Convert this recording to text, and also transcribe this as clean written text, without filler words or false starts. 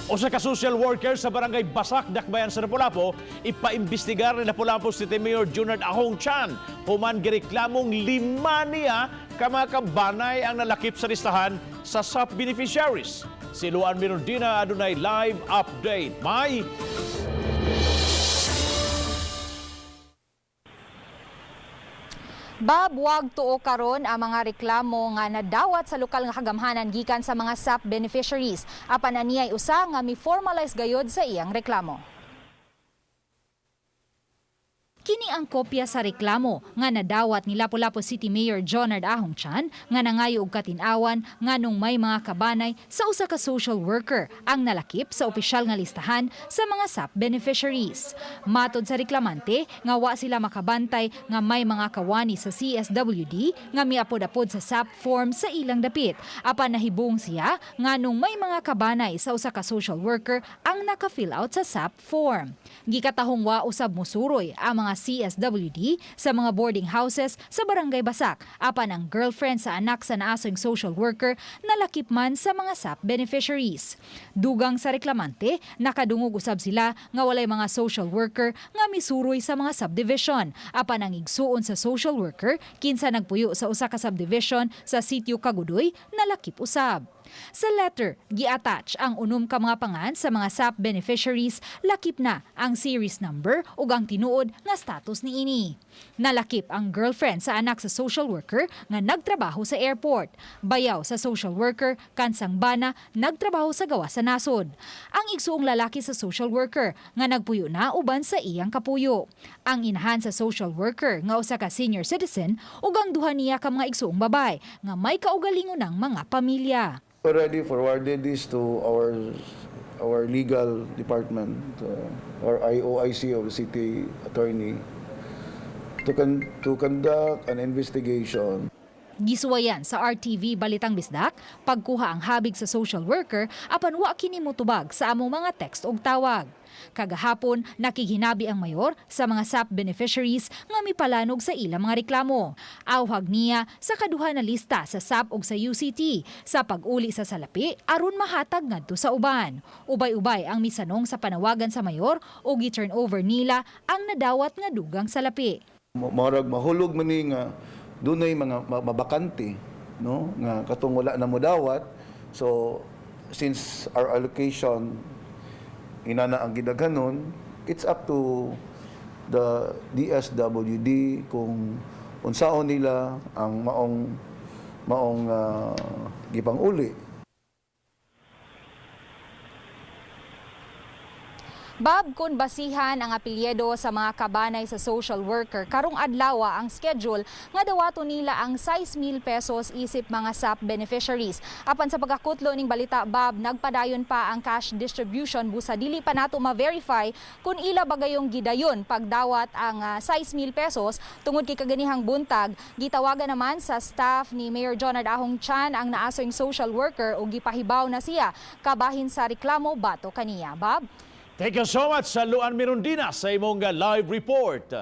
Usa ka social worker sa Barangay Basak, Dakbayan sa Lapu-Lapu, ipaimbestigar ni Lapu-Lapu City Mayor Junard Ahong Chan human gireklamong lima niya ka mga kabanay ang nalakip sa listahan sa SAP beneficiaries. Si Luan Mirondina adunay live update. May Bob, wag tuo karon ang mga reklamo nga nadawat sa lokal nga kagamhanan gikan sa mga SAP beneficiaries. Apan aniay usa nga mi-formalize gayod sa iyang reklamo. Kini ang kopya sa reklamo nga nadawat ni Lapu-Lapu City Mayor Jonard Ahong Chan nga nangayo og katin-awan nganong may mga kabanay sa usa ka social worker ang nalakip sa opisyal nga listahan sa mga SAP beneficiaries. Matod sa reklamante nga wa sila makabantay nga may mga kawani sa CSWD nga miapod-apod sa SAP form sa ilang dapit. Apan nahibong siya nganong may mga kabanay sa usa ka social worker ang naka-fill out sa SAP form. Gikatahong wa usab mosuroy ang mga CSWD sa mga boarding houses sa Barangay Basak apan ang girlfriend sa anak sa naasong social worker nalakip man sa mga SAP beneficiaries. Dugang sa reklamante, nakadungog usab sila nga walay mga social worker nga misuroy sa mga subdivision apan ang igsuon sa social worker kinsa nagpuyo sa usa ka subdivision sa sitio Kagudoy nalakip usab. Sa letter, gi-attach ang unom ka mga pangan sa mga SAP beneficiaries, lakip na ang series number ug ang tinuod nga status niini. Nalakip ang girlfriend sa anak sa social worker nga nagtrabaho sa airport. Bayaw sa social worker kansang bana nagtrabaho sa gawas sa nasod. Ang igsuong lalaki sa social worker nga nagpuyo na uban sa iyang kapuyo. Ang inahan sa social worker nga usa ka senior citizen ug ang duha niya ka mga igsuong babay nga may kaugalingon ng mga pamilya. Already forwarded this to our legal department or IOIC of the city attorney to conduct an investigation. Gisuwayan sa RTV Balitang Bisdak, pagkuha ang habig sa social worker apan wa kini motubag sa among mga text ug tawag. Kagahapon, nakighinabi ang mayor sa mga SAP beneficiaries nga mipalanog sa ilang mga reklamo. Awhag niya sa kaduha na lista sa SAP ug sa UCT sa pag-uli sa salapi aron mahatag ngadto sa uban. Ubay-ubay ang misanong sa panawagan sa mayor ug gi-turn over nila ang nadawat nga dugang salapi. Murag mahulog man ni nga dunay mga mabakante, no, nga katong wala na modawat. So since our allocation inana ang gidaghanon, it's up to the DSWD kung unsaon nila ang maong gipang-uli. Bob, kung basihan ang apelyido sa mga kabanay sa social worker, karong adlaw ang schedule nga dawato nila ang 6,000 pesos isip mga SAP beneficiaries. Apan sa pagkakutlo ning balita, Bob, nagpadayon pa ang cash distribution busa dili pa nato ma-verify kung ila ba gayong gidayon pagdawat ang 6,000 pesos tungod kay kaganihang buntag. Gitawagan naman sa staff ni Mayor Jonard Ahong Chan ang naasoing social worker ug gipahibaw na siya kabahin sa reklamo bato kaniya. Bob? Thank you so much sa Luan Mirondina sa imong live report.